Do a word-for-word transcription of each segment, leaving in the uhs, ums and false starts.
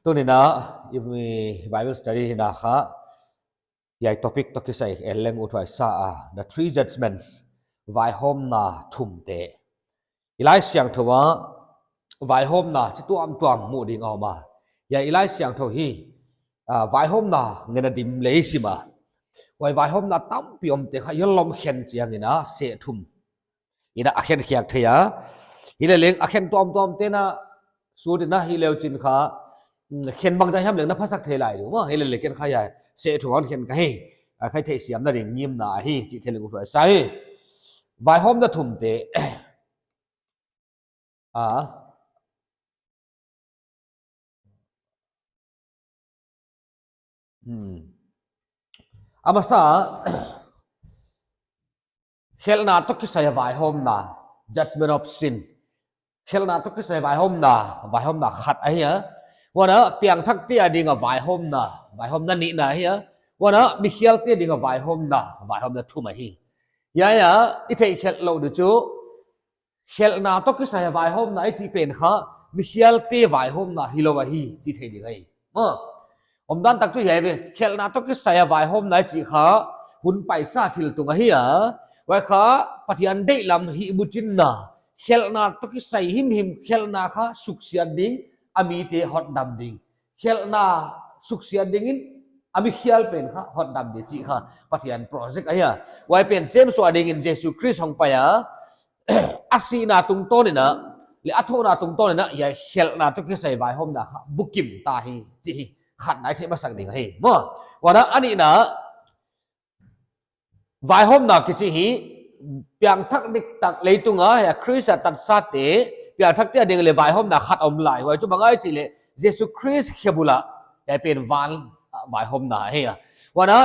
Tuni'n i Bible study in kha, hiai topic toh kisai en leng uthuai sa a, the three judgments, vaihawmna thumte. I Laisiangthou ah vaihawmna chi tuamtuam mu ding a om a. Hiai i Laisiangthou hi, ah, vaihawmna ngen a dim lei sim a. Huai vaihawmna tampi omte kha i lawm khen chiangin a seh thum in a khen khiak thei a. Hileleng a khen tuamtuamte'n a sut in a hi leu chin kha, mm, khen bangzah hiam leng na phasak thei lai di maw. Hileleng ken kha hiai seh thum a khen ka hi. A khai theihsiamna ding ngimna ahi chih thei leng uthuai sa hi. Vaihawmna thumte. A. Hmm. A masa, khelhna toh kisai a vaihawmna, judgment of sin. Khelhna toh kisai a vaihawmna, vaihawmna khat ahi a. Huan a piangthakte ading a vaihawmna, vaihawmna nihna ahi a. Huan a mikhialte ading a vaihawmna, vaihawmna thum ahi. Hiai a i theih khelh louh di chu, khelhna toh kisai a vaihawmna i chih pen kha, mikhialte vaihawmna hilou ahi, chih theih ding ahi. Maw. Omdan tak chu hiai ve, khelhna toh kisai a vaihawmna i chih kha, hun paisa thil tung ahi a, huai kha, Pathian deihlam hihbuchinna, khelhna toh kisai himhim khelhna kha, suksiat ding, a mite hotdam ding. Khelhna suksiat dingin, a mikhial pen kha, hotdam ding chih kha, Pathian project ahi a. Huai pen semsuah dingin Jesu Khrist hong pai a, a sihna tungtawn in a, leh a thohna tungtawn in a, hiai khelhna toh kisai vaihawmna kha, bukim ta hi, chih hi, khatna i theih masak ding ahi. Maw, huan a nihna, vaihawmna kichi hi, piangthak diktak leitung a, hiai Khrist a tatsate, piangthakte ading leh vaihawmna khat om lai. Huai chu bang ahia chih leh, Jesu Khrist khe bul a, hiai pen van, ah, vaihawmna ahi a. Huan a,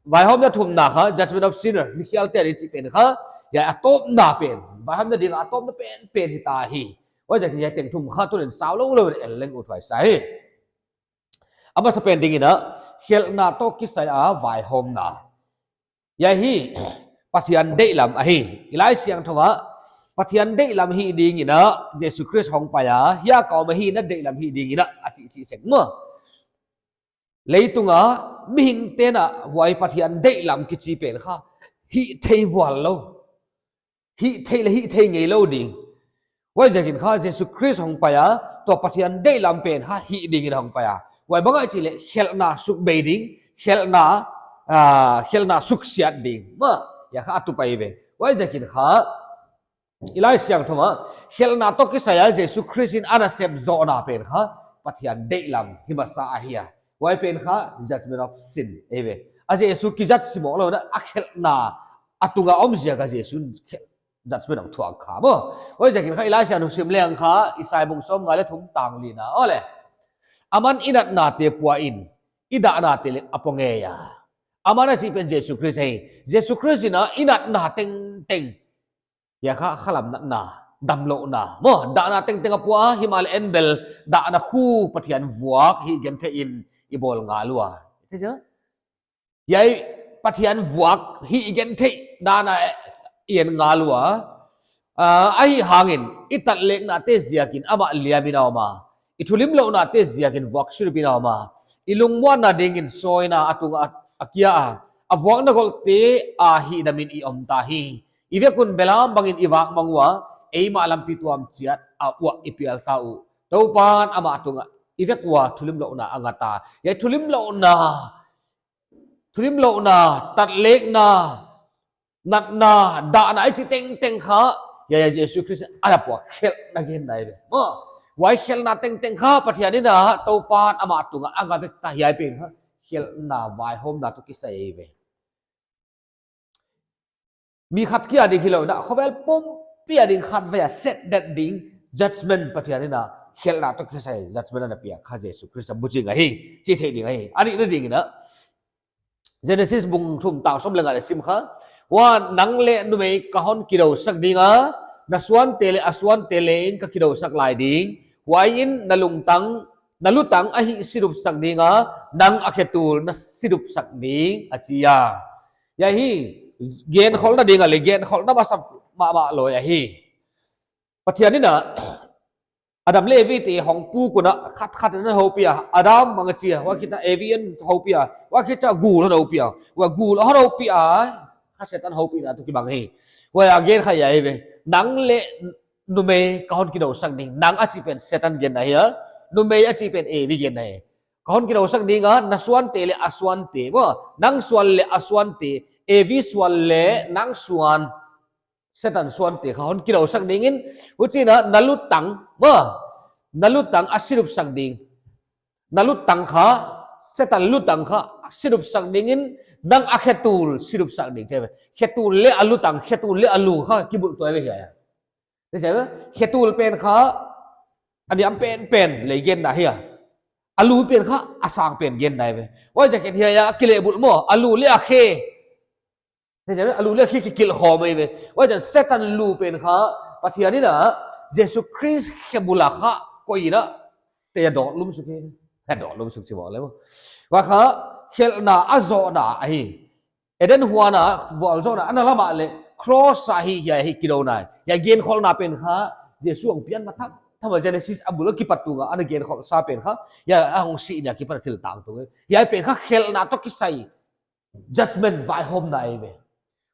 vaihawmna thumna kha, judgment of sinner, mikhialte ading chih pen kha, hiai a tawpna pen, vaihawmna ding a tawpna pen, pen hita hi. Huaiziakin hiai teng thum kha tuni'n sau lou lou in en leng uthuai sa hi. A masa pen dingin a, khelhna toh kisai a vaihawmna. Hiai hi, Pathian deihlam ahi. I Laisiangthou ah, Pathian deihlam hih dingin a, Jesu Khrist hong pai a, hiai ka om ahi na deihlam hih dingin a, a chih chih sek maw. Leitung a, mihingte'n a, huai Pathian deihlam kichi pen kha, hih thei vual lou. Hih thei leh hih thei ngeilou ding. Huaiziakin kha Jesu Khrist hong pai a, tua Pathian deihlam pen kha hih dingin hong pai a. Huai bang ahia chih leh khelhna sukbei ding, khelhna, ah, khelhna suksiat ding. Maw, hiai kha a tu pai ve. Huaiziakin kha, i Laisiangthou ah, khelhna toh kisai a Jesu Khrist in a na sep zohna pen kha, Pathian deihlam hi masa ahi a. Huai pen kha, judgment of sin, ahi ve. A Jesu kijat sim lou in a, a khelhna, a tung a om ziak a Jesu in khelh judgment hong thuak kha maw. Huaiziakin kha i Laisiangthou sim leng kha, Isai bung sawmnga leh thum tang lina. Aw leh. Aman i natnate pua in, i dahnate leng a pua ngei a. Aman a chih pen Jesu Khrist ahi. Jesu Khrist in a i natna tengteng. Hiai kha khalam natna, damlouhna. Maw, dahna tengteng a pua, himahleh en bel, dahna khu Pathian vuak, hih gentheih in i bawl ngal ua. Te ja? Hiai Pathian vuak hih i gentheih dan a i en ngal ua. Ah, ahihhangin i tatleknate ziakin amah liamin a om a. I thulimlouhnate ziakin vuak surup in a om a. I lungmuanna dingin sawina a tung a, a kia a. A vuakna golhte a hihdamin i om ta hi. I vek un belam bangin i vak mang ua. Eimah lampi tuam chiat a uah i pial ta uh. Toupan amah tungah i vek ua thulimlouhna a ngat a. Hiai thulimlouhna thulimlouhna, tatlekna, natna, dahna i chih tengteng kha, hiai a Jesu Khrist a na pua khelhna genna ahi ve. Maw, huai khelhna tengteng kha, Pathian in a, Toupan amah tungah a nga vek ta hiai pen kha, khelhna vaihawmna toh kisai ahi ve. Mi khat kia ding hilou in a, khovel pumpi ading khatvei a set that ding, judgment Pathian in a, khelhna toh kisai, judgment a na piak kha Jesu Khrist a buching ahi, chih theih ding ahi. A nihna dingin a, Genesis bung thum tang sawm leh nga leh sim kha. Huan nang leh numei ka hon kidousak ding a, na suante leh a suante leng ka kidousak lai ding. Huaiin na lungtang, na lutang a hih sidupsak ding a, nang a khetul na sidupsak ding a chi a. Hiai hi, genkholhna ding a leh, genkholhna masa mahmah lou ahi. Pathian in a, Adam leh Evi te hong puk un a khat khat in a houpi a. Adam bang a chi a, huai khit a Evi in houpi a. Huai khit a gul hon houpi a. Huai gul hon houpi a, kha Setan houpihna toh kibang hi. Huai a gen kha hiai ve. Nang leh numei ka hon kidousak ding. Nang a chih pen Setan genna hi a. Numei a chih pen Evi genna hi. Ka hon kidousak ding a, na suante leh a suante. Maw, nang suan leh a suante. Evi suan leh nang suan. Setan suante kha hon kidousak ding in, huchiin a na lutang, maw, na lutang a sidupsak ding. Na lutang kha, Setan lutang kha, a sidupsak ding in, nang a khetul sidupsak ding. Chi ve. Khetul leh a lutang, khetul leh a lu kha, kibulh tuan ve hiai. Chi ve. Khetul pen kha, a niam penpen leh genna hi a. A lu pen kha, a sang pen genna ve. Huaiziakin hiai a kilehbulh maw, a lu leh a khe. Chi ve, a lu leh a khe kikilh khawm mai ve. Huaiziakin Setan lu pen kha, Pathian in a, Jesu Khrist khe bul a kha, koih in a, te a dawt lum suk hi. A dawt lum suk chi maw leh maw. Huai kha, khelhna a zohna ahi. Eden huan a, vualzawlna, ana la mahleh, cross a hi, hiai hi kidouna. Hiai genkholhna pen kha, Jesu hong pian ma tham, tham a Genesis a bul a kipat tung a, ana genkholhsa pen kha, hiai a hong sihna kipat thil tangtung. Hiai pen kha, khelhna toh kisai. Judgment vaihawmna ahi ve.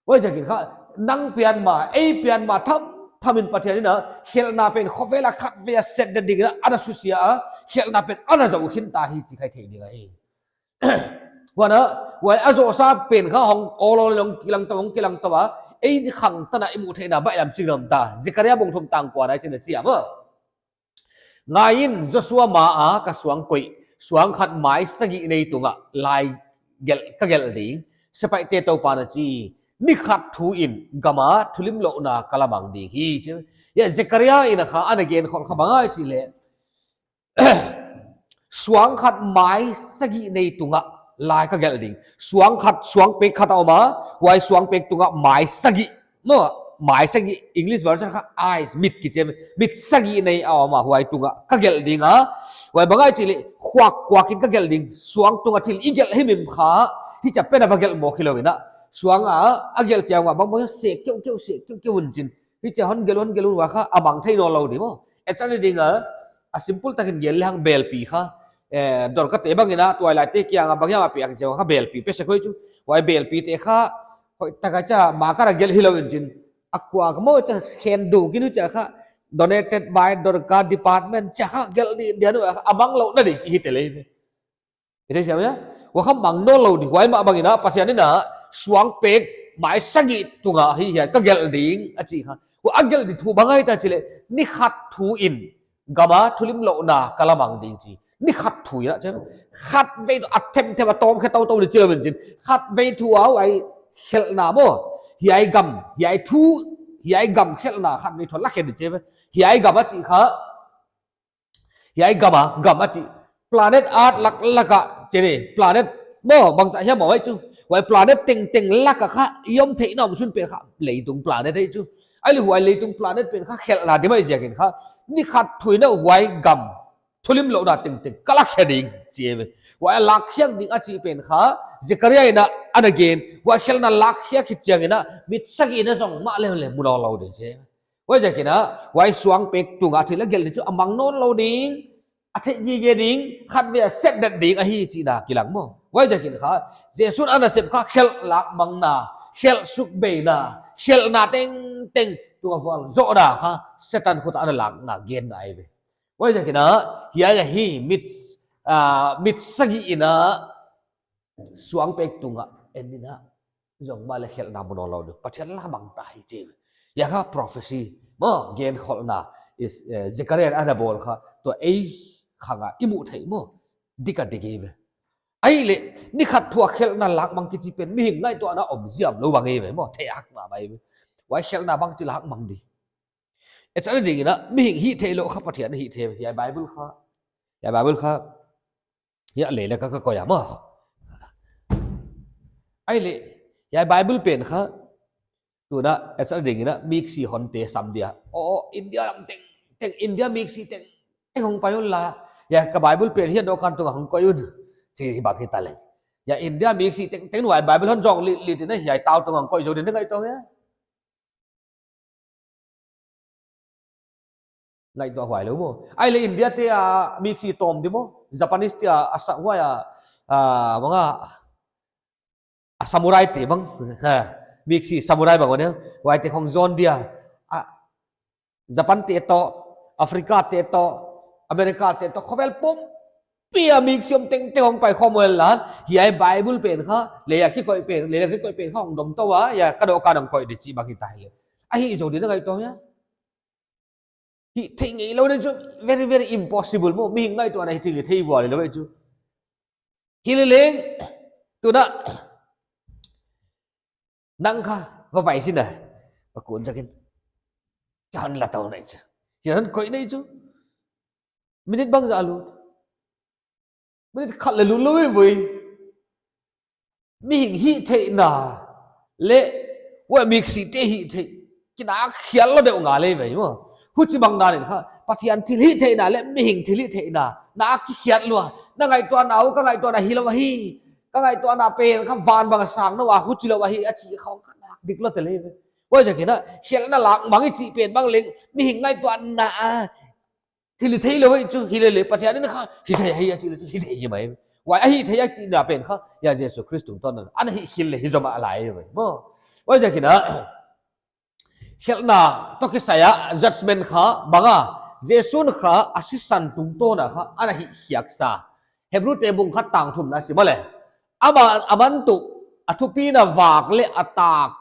Huaiziakin kha, nang pian ma, ei pian ma tham, tham in Pathian in a, khelhna pen khovel a khatvei a set ding in a, ana susia a, khelhna pen ana zoh khin ta hi chih kha i thei ding ahi. Huan a, huai a zohsa pen kha hong ol ol hong kilang tou, hong kilang tou a, ei khang tan a i muh theihna baihlam ching lam ta. Zekaria bung thum tang kua na i chin a chi a maw. Ngaiin, Joshua ma a ka suang koih, suang khat mai sagih nei tungah lai gelh, ka gelh ding, Sepaihte Toupa'n a chi, ni khat thu in gam a thulimlouhna ka la mang ding hi, chi. Hiai Zekaria in a kha ana genkholh kha bang ahia chih leh, suang khat mai sagih nei tungah lai ka gelh ding. Suang khat, suang pek khat a om a, huai suang pek tungah mai sagih. Maw, mai sagih, English version kha eyes, mit kichi, mit sagih nei a om a, huai tungah ka gelh ding a. Huai bang ahia chih leh, khuak khuak in ka gelh ding, suang tungah thil i gelh himhim kha, hichia pen a va gelh mawk hilou in a. Suang a, a gelh chiang a bang bang sek keuhkeuh, sek keuhkeuh un chin. Hichia hon gelh, hon gelh un huai kha, a mang thei nawnlou di maw. Etsakna ding a, a simple takin gelh lehang belpi kha. Eh, dawrkate bang in a, tuailaite kiang a bang hiam a piak chiang kha belpi pe sek hoih chu. Huai belpite kha, hoihtak a chia, ma kha a gelh hilou in chin. A kua kha maw chia khen duk in chia kha, donated by Dorka department chia kha gelh di, dia nu a kha, a manglouhna di ki hi te leh ve. I thei siam hia? Huai kha mang nawnlou di, huai mah bang in a, Pathian in a, suang pek mai sagih tungah hi hiai ka gelh ding a chi kha. Huai a gelh di thu bang ahia chih leh, ni khat thu in gam a thulimlouhna ka la mang ding chi. Ni khat thu in a chi. Khatvei thu a themthem a tawm khe toutou di chi lou in chin. Khatvei thu a huai khelhna maw. Hiai gam, hiai thu, hiai gam khelhna khatvei thu la khe di chi. Hiai gam a chi kha. Hiai gam a, gam a chi. Planet Earth lak lak a, chi ni, planet maw, bangzah hiam maw ai chu. Huai planet tengteng lak a kha, i om theihna om sun pen kha, leitung planet ahi chu. Ahihleh huai leitung planet pen kha, khelhna di mai ziakin kha, ni khat thu in a huai gam thulimlouhna tengteng ka la khe ding, chi ve. Huai a lakkhiak ding a chih pen kha, Zekaria in a ana gen, huai khelhna lakkhiak khit chiang in a, mit sagih in a zong mahleh leh mu nawnlou ding chi. Huaiziakin a, huai suang pek tungah thil a gelh di chu a mang nawnlou ding, a theih gige ding, khatvei a set det ding ahi chihna kilang maw. Huaiziakin kha, Jesu'n a nasep kha khelh lak mangna, khelh suk beina, khelhna tengteng tunga vualzawlna kha, Setan khut a ana lakna genna ahi ve. Huaiziakin a, hiai a hi mit, ah, mit sagih in a, suang pek tungah en in a, zong mahleh khelhna mu nawnlou ding. Pathian la mang ta hi chi. Hiai kha prophecy maw, genkholhna, is, eh, Zekaria in ana bawl kha, tua ei khang a i muh theih maw, dik a dik hi ve. Ahihleh, ni khat thu a khelhna lak mang kichi pen, mihing ngaihtuahna om ziam lou bang hi ve maw, theih hak mahmah hi ve. Huai khelhna bangchi lak mang di. Etsakna ding in a, mihing hih theih lou kha Pathian hih thei, hiai Bible kha. Hiai Bible kha. Hiai leh leh ka, ka koih a maw. Ahihleh, hiai Bible pen kha. Tuna, etsakna ding in a, miksi hon te sam dia. Oh, oh, India lam tengteng, India miksi tengteng hong pai un la. Hiai ka Bible pen hiai dawhkan tunga hong koih un. Chi hi bang hita leh. Hiai India miksi tengteng huai Bible hon zong litlit in a, hiai tau tunga hong koih zou ding na ngaihtuah hia. Ngaihtuah huai lou maw. Ahihleh India te a miksi tawm di maw. Japanese te a, a sak huai a, a, bang a, a samurai te bang. Ha, miksi samurai bang ua ne. Huaite khong zon dia. A, Japan te toh, Africa te toh, America te toh, khovel pumpi a miksi om tengteng hong pai khawm uh leh, hiai Bible pen kha, lei a kikoih pen, lei a kikoih pen kha hong dom tou a, hiai ka dohkan ah hong koih di chih bang hita hileh. Ahi zou di na ngaihtuah hia. Hih theih ngeilou na chu, very, very impossible maw, mihing ngaihtuahna hi thil hithei vual lou chu. Hileleng, tuna, nang kha, va pai sin a, va kun zakin. Chan la tou nai chu. Hiai hon koih nai chu. Minute bangzah lut. Minute khat leh lut lou ve voi. Mihing hihtheihna leh, huai miksi te hihtheih. Kinak khial lou deuh ngal e ve maw. Huchibang dan in kha, Pathian thilhihtheihna leh mihing thilhihtheihna, na kikhiat lua, na ngaihtuahna uh ka ngaihtuahna hilou ahi, ka ngaihtuahna pen kha van bang sang lou a, huchilou ahi, a chih khong kha nak dik lou tel e ve. Huaiziakin a, khelhna lak mang i chih pen bang leng, mihing ngaihtuahna a, thil hithei lou hi chu, hileleh Pathian in kha, hithei hi a chih leh chu, hithei hi mai. Huai a hihthei a chihna pen kha, hiai Jesu Khrist tungtawn in, ana hihkhelh leh hi zomah lai ve maw. Huaiziakin a, khelhna toh kisai a judgment kha bang a, Jesu'n kha a sisan tungtawn a kha ana hihkhiak sa. Hebru te bung khat tang thumna sim leh. Amah, aman tuh a thupina vak leh a tak,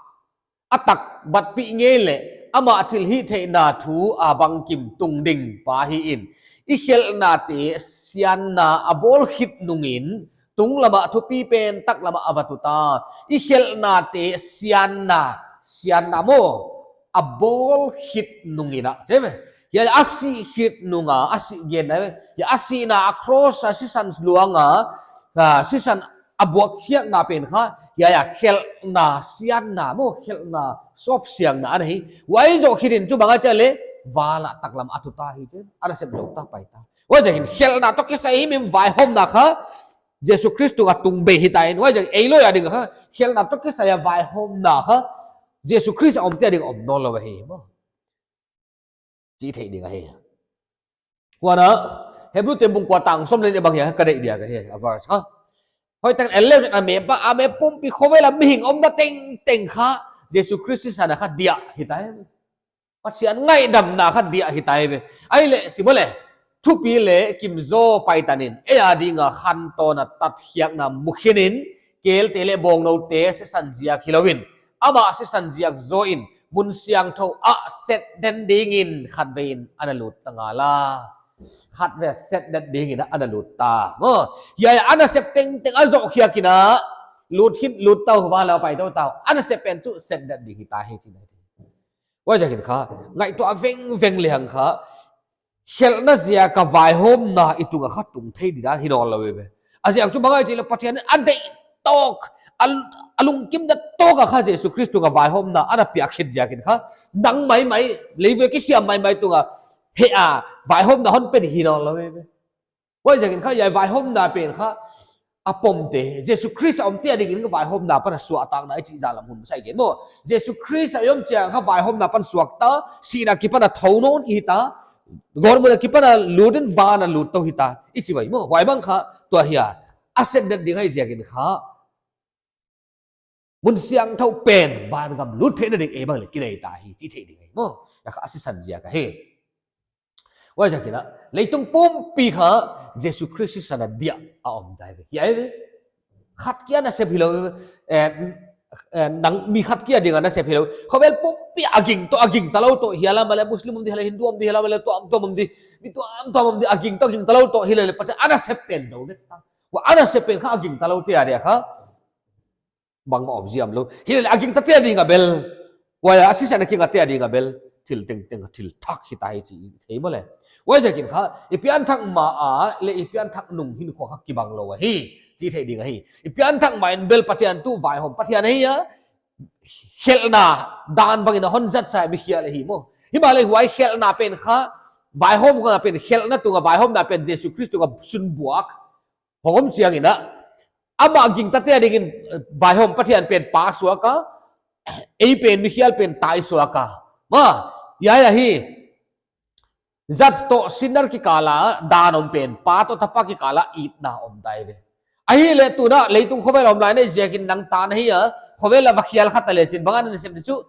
a tak batpih ngei leh amah thilhihtheihna thu a bangkim tung ding pa hi in. I khelhnate sianna a bawl khit nungin, tunglam ah thupi pen taklam ah a va tu ta. I khelhnate sianna, sianna maw, a bawl khit nungin a, che ve. Hiai a sih khit nung a, a sih gen na ve. Hiai a sihna a cross a sisan luang a, a sisan a buak khiakna pen kha, hiai a khelhna sianna maw, khelhna sawpsiangna ana hi. Huai zoh khit in chu bang a chi leh, van ah taklam a tu ta hi che. Ana sep zou ta pai ta. Huaiziakin khelhna toh kisai himhim vaihawmna kha, Jesu Khrist tungah tung bei hita in, huaiziakin ei loi a ding kha, khelhna toh kisai a vaihawmna kha, Jesu Khrist a omte a ding om nawnlou ahi maw. Chih theih ding ahi. Huan a, Hebru te bung kua tang sawm leh nih bang hiai, ka deih dia ka hi, a verse kha. Hoihtak en leh a map a, a map pumpi khovel a mihing omna tengteng kha, Jesu Khrist sisan a kha diah hita e. Pathian ngaihdamna kha diah hita e ve. Ahihleh, sim leh, thupi leh kimzaw paitan in, ei a ding a khantawn a tatkhiakna mukhin in, kelte leh bawngnoute sisan ziak hilou in, amah sisan ziak zaw in, mun siangthou ah set den dingin khatvei in ana lut ta ngal a. Khatvei set den dingin ana lut ta. Maw, hiai ana sep tengteng a zoh khiak in a, lut khit lut tou, van ah pai tou tou. Ana sep pen chu set den ding hita hi chihna. Huaiziakin kha, ngaihtuah vengveng lehang kha, khelhna ziak a vaihawmna i tung a kha tung thei di dan hi nawnlou e ve. A ziak chu bang ahia chih leh Pathian in a deih tawk, a, a lungkimna tawk a kha Jesu Khrist tung a vaihawmna ana piak khit ziakin kha, nang maimai, lei vei kisiam maimai tung a, heh a, vaihawmna hon pe di hi nawnlou e ve. Huaiziakin kha, hiai vaihawmna pen kha, a pomte, Jesu Khrist a omte a dingin kha vaihawmna pan a suahtakna i chih zah lam hun sai gen maw. Jesu Khrist a om chiang kha vaihawmna pan suak ta, sihna akipan a thou nawn i hi ta, gawtmun akipan a lut in van a lut tou hita, i chi uhi maw. Huai bang kha, tua hi a, a set den ding ahih ziakin kha, mun siangthou pen vangam lut theihna ding ei bang leh kinei ta hi, chih theih ding ahi maw. Hiai kha a sisan ziak ahi. Huaiziakin a, leitung pumpi kha Jesu Khrist sisan a diah a om ta e ve. Hiai ve. Khat kia nasep hilou ve. Eh, eh, nang mi khat kia ding a nasep hilou. Khovel pumpi a ging toh, a gingta lou toh, hiai lam ah leh Muslim om di, hiai leh Hindu om di, hiai lam ah leh tuamtuam om di. Mi tuamtuam om di, a ging toh, gingta lou toh, hileleh Pathian a nasep pen zou ve ta. Huai a nasep pen kha a gingta loute a dia kha bangmah om ziam lou. Hileleh a gingtate a ding a bel, huai a sisan a kingate a ding a bel, thil tengteng a thil thak hita hi chih thei maw leh. Huaiziakin kha, i pianthak ma a leh i pianthak nung hinkhua kha kibang lou ahi, chih theih ding ahi. I pianthak ma in bel Pathian tuh vaihawm Pathian ahi a, khelhna dan bangin a hon zat sa mi khial ahi maw. Himahleh huai khelhna pen kha, vaihawmna pen, khelhna tung a vaihawmna pen Jesu Khrist tung a sunbuak hong om chiangin a, amah gingtate a dingin, eh, vaihawm Pathian pen pa suak a, ei pen mi khial pen tai suak a. Maw, hiai ahi. Judge toh sinner kikal a dan om pen, pa toh tapa kikal a itna om tai ve. Ahihleh tuna leitung khovel a om lai na ziakin nang tan ahi a, khovel a va khial kha ta lechin bang a na sem di chu,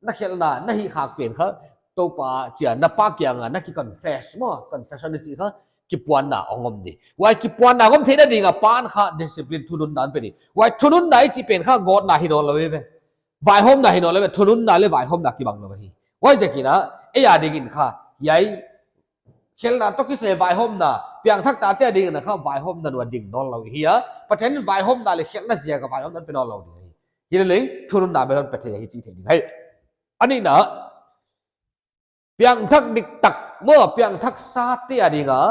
na khelhna na hih khak pen kha, Toupa chia na pa kiang a na ki confess maw, confession ni chih kha, kipuanna hong om di. Huai kipuanna hong om theihna ding a pan kha discipline, thununna hon pe di. Huai thununna i chih pen kha gawtna hi nawnlou ve. Vaihawmna hi nawnlou ve, thununna leh vaihawmna kibang lou hi. Huaiziakin a, ei a dingin kha, hiai khelhna toh kisai vaihawmna, piangthakte a dingin kha vaihawmna nuam ding nawnlou hi a, Pathian vaihawmna leh khelhna ziak a vaihawmna pe nawnlou ding hi. Hileleng, thununna bel hon pe thei hi chih theih ding hi. A nihna, piangthak diktak maw, piangthaksate a ding a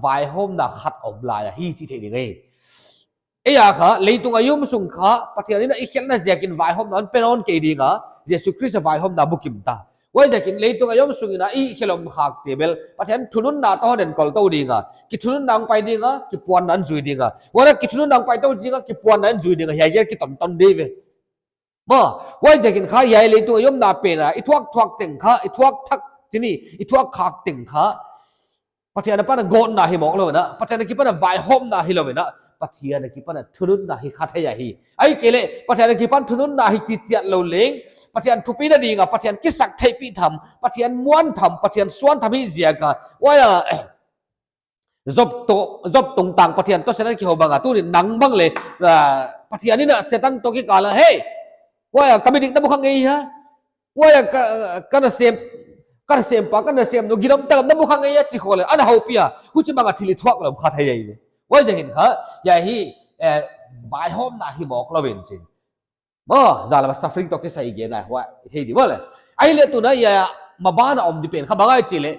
vaihawmna khat om lai ahi chih theih ding hi. Ei a kha, leitung a i om sung kha, Pathian in a i khelhna ziakin vaihawmna hon pe nawn kei ding a, Jesu Khrist a vaihawmna bukim ta. Huaiziakin leitung a i om sungin a i khelh om khakte bel, Pathian thununna toh hon enkol tou ding a, kithununna hong pai ding a, kipuanna hon zui ding a. Huan a kithununna hong pai tou ding a, kipuanna hon zui ding a, hiai hiai kiton ton di ve. Maw, huaiziakin kha hiai leitung a i omna pen a, i thuak thuak teng kha, i thuak thak chih ni, i thuak khak teng kha, Pathian apan a gawtna hi mawk lou in a, Pathian akipan a vaihawmna hilou in a, Pathian akipan a thununna hi kha thei ahi. Ahihkeileh, Pathian akipan thununna hi chi chiat lou leng, Pathian thupina ding a, Pathian kisaktheihpih tham, Pathian muan tham, Pathian suan tham hi ziak a, huai a, Job toh, Job tungtang Pathian toh Setan kihou bang a, tuni nang bang leh, ah, Pathian in a Setan toh kikal a, "Hey, huai a ka midik na mu kha ngei hia? Huai a ka, ka nasem, ka nasempa, ka nasemnu ginom tak na mu kha ngei hia?" chi khole, ana houpih a, huchibang a thil i thuak lou kha thei ahi. Huaiziakin kha, hiai hi, eh, vaihawmna hi mawk lou in chin. Maw, zan lam a suffering toh kisai gen a, huai, thei di maw leh. Ahihleh tuna hiai a, maban a om di pen kha bang ahia chih leh,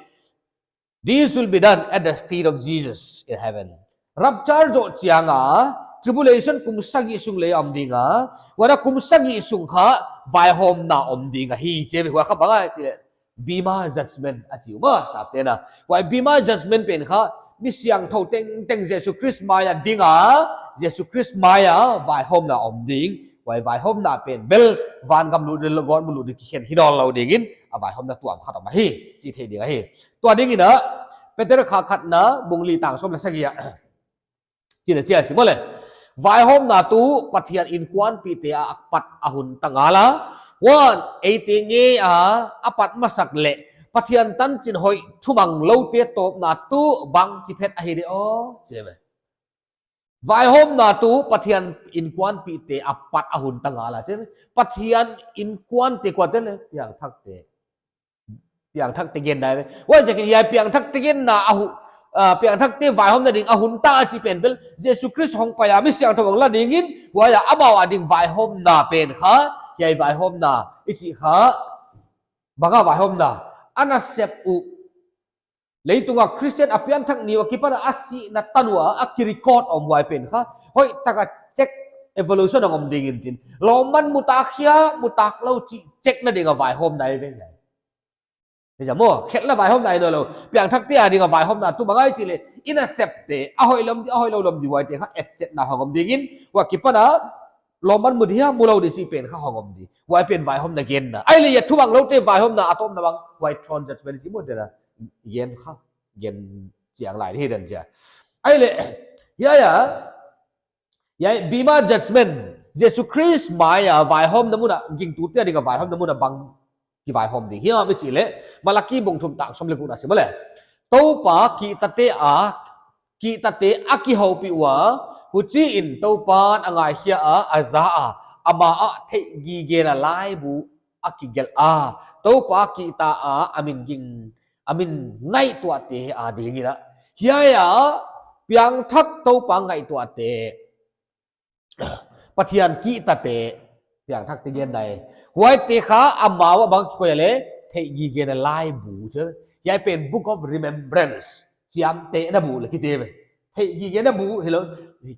"This will be done at the feet of Jesus in heaven." Rapture zoh chiang a, tribulation kum sagih sung leh om ding a, huan a kum sagih sung kha vaihawmna om ding ahi, chih ve huai kha bang ahia chih leh, Bema Judgment a chi uh maw, sapte'n a. Huai Bema Judgment pen kha, mi siangthou tengteng Jesu Khrist mai a ding a, Jesu Khrist mai a vaihawmna om ding, huai vaihawmna pen bel, vangam lut leh gawtmun lut kikhen hi nawnlou dingin, a vaihawmna tuam khat om ahi, chih theih ding ahi. Tua dingin a, Peter khatna, bung li tang sawm leh sagih a. Chih na chia sim maw leh. Vaihawmna tuh Pathian inkuanpihte apat a hun ta ngal a. Huan eite ngei a apat masak leh Pathian tanchin hoih thumanglou te tawpna tuh bangchi phet ahi di aw, chi ve. Vaihawmna tuh Pathian inkuanpihte apat a hun ta ngal a, chi ve. Pathian inkuante kuate leh, piangthakte. Piangthakte genna ve. Huaiziakin hiai piangthakte genna a hu-, ah, piangthakte vaihawmna ding a hun ta a chih pen bel, Jesu Khrist hongpai a mi siangthou hong la dingin, huai a amau a ding vaihawmna pen kha, hiai vaihawmna, i chih kha, bang a vaihawmna, a nasep uh. Leitung a Christian a piangthak ni uh akipan a sihna tan ua, a kirecord om huai pen kha, hoihtak a check evaluation hong om dingin chin. Lawmman mu ta hia, mu ta lou chih check na ding a vaihawmna ahi ve. Hia maw, khelhna vaihawmna hi nawnlou. Piangthakte a ding a vaihawmna tuh bang ahia chih leh, i nasepte, a hoih lou om di, a hoih lou om di huaite kha, etchetna hong om dingin, huai akipan a, lawmman mu di hia, mu lou di chih pen kha hong om di. Huai pen vaihawmna genna. Ahihleh hiai thumanglou te vaihawmna a tawpna bang, white throne judgment chih maw dena. Gen kha, gen chiang lai hi dan chia. Ahihleh, hiai a, hiai Bema Judgment, Jesu Khrist mai a vaihawmna mun a, gingtute a ding a vaihawmna mun a bang kivaihawm ding hiam i chih leh, Malaki bung thum tang sawm leh gukna sim maw leh. Toupa kihtate a, kihtate a kihoupih ua, huchiin Toupan a ngaikhia a, a za a, ama a theihgigena laibu a kigelh a, Toupa kihta a, a min ging, a min ngaihtuahte a dingin a. Hiai a, piangthak Toupa ngaihtuahte, Pathian kihtate, piangthakte genna ahi. Huaite kha amau a bang kikoih a leh, theihgigena laibu chi. Hiai pen Book of Remembrance. Chiamtehna bu leng kichi ve. Theihgigena bu hilou,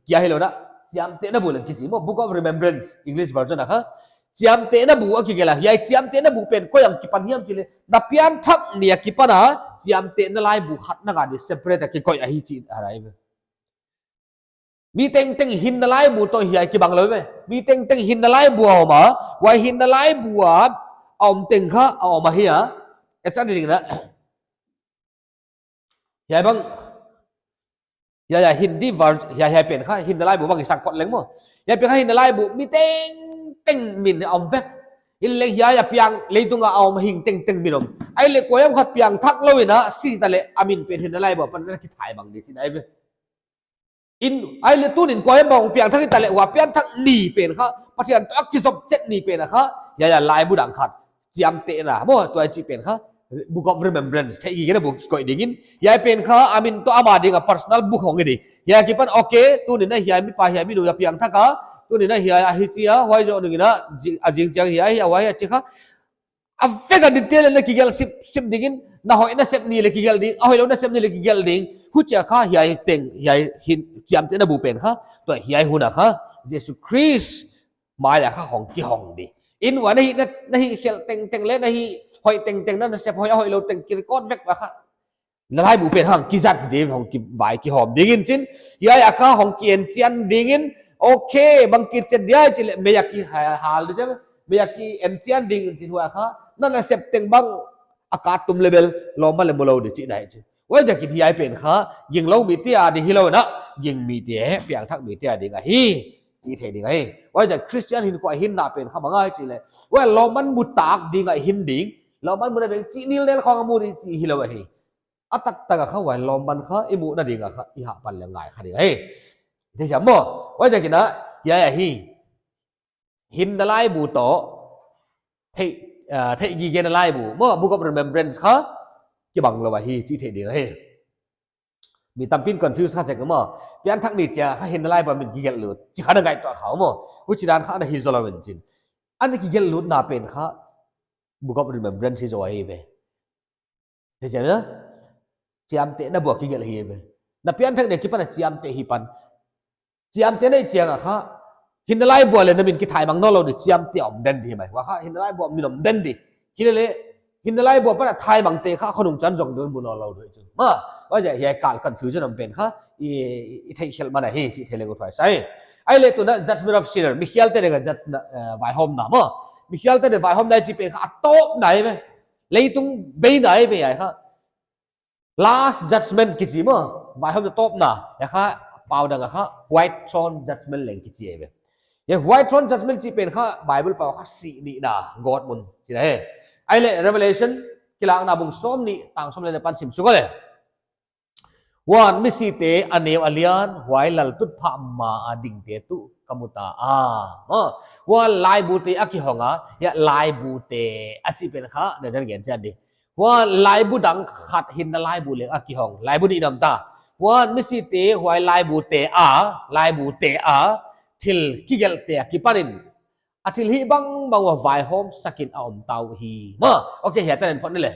kia hilou na. Chiamtehna bu leng kichi maw, Book of Remembrance, English version a kha. Chiamtehna bu a kigelh a. Hiai chiamtehna bu pen koi a kipan hiam chih leh, na piangthak ni akipan a, chiamtehna laibu khat na ngah di separate a kikoih ahi chih ahi ve. Mi tengteng hinna laibu toh hiai kibang lou ve. Mi tengteng hinna laibu a om a, huai hinna laibu a om teng kha a om ahi a. Etsak ding na. Hiai bang, hiai, hiai Hindi version, hiai, hiai pen kha hinna laibu bang i sak phot leng maw. Hiai pen kha hinna laibu mi tengteng min a om vek. Hileleng hiai a piang leitung a om hing tengteng min om. Ahihleh kuahiam khat piangthak lou in a si taleh a min pen hinna laibu apan a kithaimang di chihna ahi ve. In, ahihleh tuni'n kuahiam bang piangthak i taleh huai piangthak ni pen kha, Pathian toh a kizop chet ni pen a kha, hiai, hiai laibu dang khat, chiamtehna maw, tua i chih pen kha Book of Remembrance, theihgigena bu kikoih dingin. Hiai pen kha a min toh ama ding a personal book hong hi di. Hiai akipan, okay, tuni'n a hiai mipa hiai minu a piangthak a, tuni'n a hiai a hichi a, huai zoh nung in a, a zing chiang hiai, hiai, huai, hiai chi kha. A vek a detail in a kigelh sipsip dingin, na hoih na sep ni leh kigelh ding, a hoihlou na sep ni leh kigelh ding. Huchia kha hiai teng, hiai hin, chiamtehna bu pen kha, tua hiai hun a kha, Jesu Khrist mai a kha hong kihong di. In huai na hih, na, na hihkhelh tengteng leh na hih hoih tengteng, na, na sep hoih a hoihlou teng kirecord vek va kha. Na laibu pen hong kijudge di, hong kivai kihawm dingin chin. Hiai a kha hong ki-enchian dingin, okay, bang kichet dia chih leh mei a kihal di, mei a ki-enchian dingin chin huai kha. Na, na sep teng bang a ka tum level lawmman leh mulou di chihna hi chu. Huaiziakin hiai pen kha ginglou mite a ding hilou in a, ging mite, piangthak mite a ding ahi, chih thei ding ahi. Huaiziak Christian hinkhua hinna pen kha bang ahia chih leh, huai lawmman mu tak ding a hin ding, lawmman muna bang chih nilnel khong a mu di chih hilou ahi. A taktak a kha huai lawmman kha i muhna ding a kha i hahpan leh ngai kha ding ahi. Thei siam maw? Huaiziakin a, hiai ahi. Hinna laibu toh, theih, ah, theihgigena laibu maw, Book of Remembrance kha kibang lou ahi, chih thei ding ahi. Mi tampi'n confuse kha sek maw. Piangthak ni chiang kha hinna laibu a min kigelh lut, chih kha na ngaihtuah kha maw. Huchidan kha na hi zou lou in chin. A kigelh lutna pen kha Book of Remembrance hi zaw ahi ve. Thei siam na? Chiamtehna bu a kigelh hi ve. Na piangthak ni akipan a chiamteh hi pan. Chiamteh na hih chiang a kha, hinna laibu a leh na min kithaimang nawnlou di, chiamteh om den di mai. Huai kha hinna laibu a min om den di. Hileleh, hinna laibu apan a thaimangte kha khonung chiang zong dun bu nawnlou di chu. Maw, huaiziak hiai kal confusion om pen kha, i, i, i theihkhelh man ahi, chih thei leng uthuai sa hi. Ahihleh tuna judgment of sinner, mikhialte ding a judge na, eh, vaihawmna maw. Mikhialte ding vaihawmna chih pen kha a tawpna ahi ve. Leitung beina ahi ve hiai kha. Last judgment kichi maw, vaihawmna tawpna, hiai kha pau dang a kha white throne judgment leng kichi ahi ve. Hiai white throne judgment chih pen kha Bible pau kha sih nihna gawtmun chihna ahi. Ahihleh Revelation, Kilakna bung sawmnih tang sawmlehna apan sim suk leh. Huan misite a neu a lian, huai laltutphah ma a dingte tuh ka mu ta a. Maw, huan laibute a kihong a, hiai laibute a chih pen kha, na dan gen chian di. Huan laibu dang khat hinna laibu leng a kihong. Laibu nih na om ta. Huan misite huai laibute a, laibute a, thil kigelhte akipanin a thilhih bangbang ua vaihawmsakin a om ta uhi. Maw, okay, hiai tan en phot ni leh.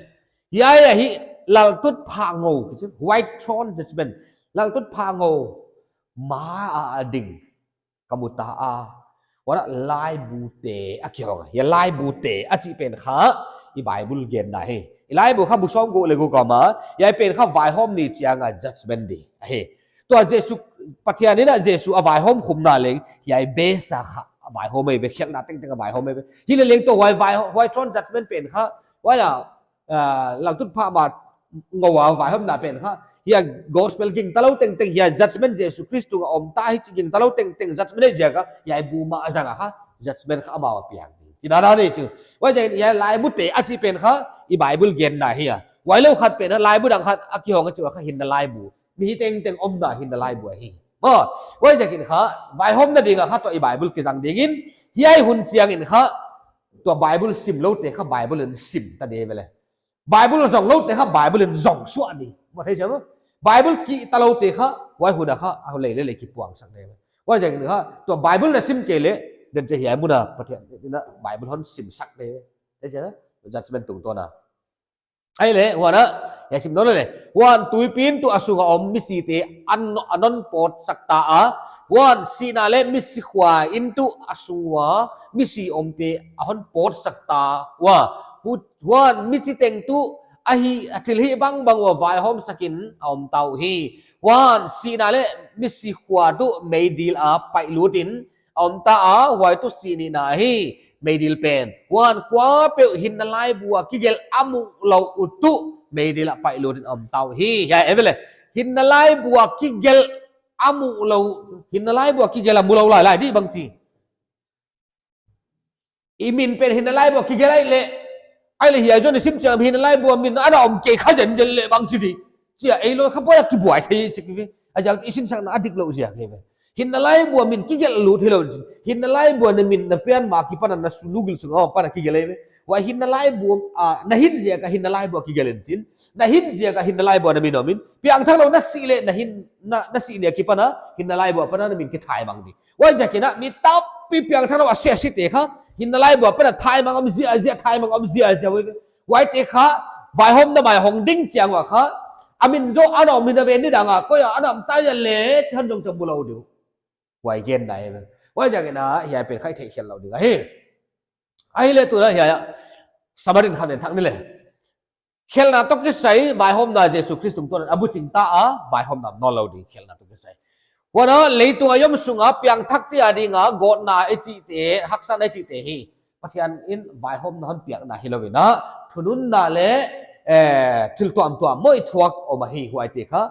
Hiai ahi laltutphah ngou, kichi, white throne judgment. Laltutphah ngou ma a ding ka mu ta a. Huan a laibute a kihong a. Hiai laibute a chih pen kha i Bible genna hi. I laibu kha bu sawmguk leh guk a om a. Hiai pen kha vaihawm ni chiang a judgment di ahi. Tua Jesu, Pathian in a Jesu a vaihawm khumna leng, hiai base a kha a vaihawm ahi ve, khelhna tengteng a vaihawm ahi ve. Hileleng tua huai vai, huai throne judgment pen kha, huai a, ah, laltutphah ma ngou a vaihawmna pen kha, hiai gospel gingtalou tengteng, hiai judgment Jesu Khrist tung a om ta hi chih gingtalou tengteng judgment ahi ziak a, hiai bu ma a zang a kha, judgment kha amau a piang di. Chihna dan ahi chu. Huaiziakin hiai laibute a chih pen kha, i Bible genna hi a. Huailou khat pen a, laibu dang khat a kihong a chih kha hinna laibu. Mi tengteng omna hinna laibu ahi. Maw, huaiziakin kha, vaihawmna ding a kha tua i Bible kizang dingin, hiai hun chiangin kha, tua Bible simloute kha Bible in sim ta di ve leh. Bible zongloute kha Bible in zong suah di. Maw, thei siam maw? Bible kihta loute kha, huai hun a kha, a lei leh lei kipuangsak di ve. Huaiziakin kha, tua Bible na sim kei leh, den che hiai mun a, Pathian in a Bible hon simsak di ve. Thei siam maw? Judgment tungtawn a. Ahihleh, huan a, hiai sim nawn leh. Huan tuipi'n tuh a sung a om misite a non, a non pawtsak ta a. Huan sihna leh misikhua in tuh a sung ua misi omte a hon pawtsak ta ua. Hu-, huan michiteng tuh a hi, a thilhih bangbang ua vaihawmsakin a om ta uhi. Huan sihna leh misikhua tuh meidil a paihlutin a om ta a, huai tuh sih nihna ahi. meidil pen. Huan kuapeuh hinna laibu a kigelh a muh lou uh tuh meidil ah paihlut in om ta uhi. Hiai e ve le. Hinna laibu a kigelh a muh lou, hinna laibu a kigelh a mu lou lailai di bangchi. I min pen hinna laibu a kigelh ahi le. Ahi le hiai John i sim chiang hinna laibu a min ana om kei kha zenzen le bangchi di. Chia ei lou kha buai a kibuai thei sek ve. A ziak i sinsakna a dik lou ziak hi ve. Hinna laibu a min kigelh lut hilou in chin. Hinna laibu a na min na pian ma akipan a na sunu gil sung a om pan a kigelh ahi ve. Huai hinna laibu a na hin ziak a hinna laibu a kigelh in chin. Na hin ziak a hinna laibu a na min om in. Piangthak lou na sih le na hin na, na sih ni akipan a hinna laibu a pan a na min kithaimang di. Huaiziakin a mi tampi piangthak lou a si a site kha hinna laibu a pan a thaimang om ziahziah, thaimang om ziahziah uhi. Huaite kha vaihawmna mai hong ding chiang ua kha a min zaw ana om hi na ve ni dang a koi a ana om ta ia le chan zong cham mu lou di uh. Huai genna hi ve. Huaiziakin a hiai pen kha i theihkhelh lou ding ahi. Ahi le tuna hiai a Samarin khat en thak ni le. Khelhna toh kisai vaihawmna Jesu Khrist tungtawn a buching ta a, vaihawmna nawn lou ding khelhna toh kisai. Huan a leitung a i om sung a piangthakte a ding a gawtna i chihte, haksatna i chihte hi Pathian in vaihawmna hon piakna hilou in a, thununna le, eh, thil tuamtuam moh i thuak om ahi. Huaite kha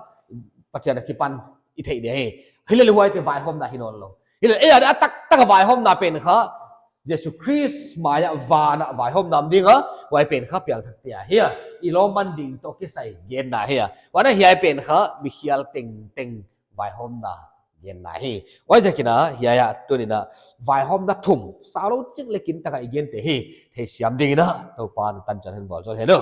Pathian akipan i theih di hi. Hi le huaite vaihawmna hi nawn lou. Hi le ei a taktak a vaihawmna pen kha Jesu Khrist mai a van a vaihawmna om ding a, huai pen kha piangthakte a hi a, i lawmman ding toh kisai genna hi a. Huan a hiai pen kha mikhial tengteng vaihawmna genna hi. Huaiziakin a hiai a tuni'n a vaihawmna thum, sau lou chik le kintak a i gente hi theisiam dingin a Toupa'n tanchan hon vualzawl hen aw.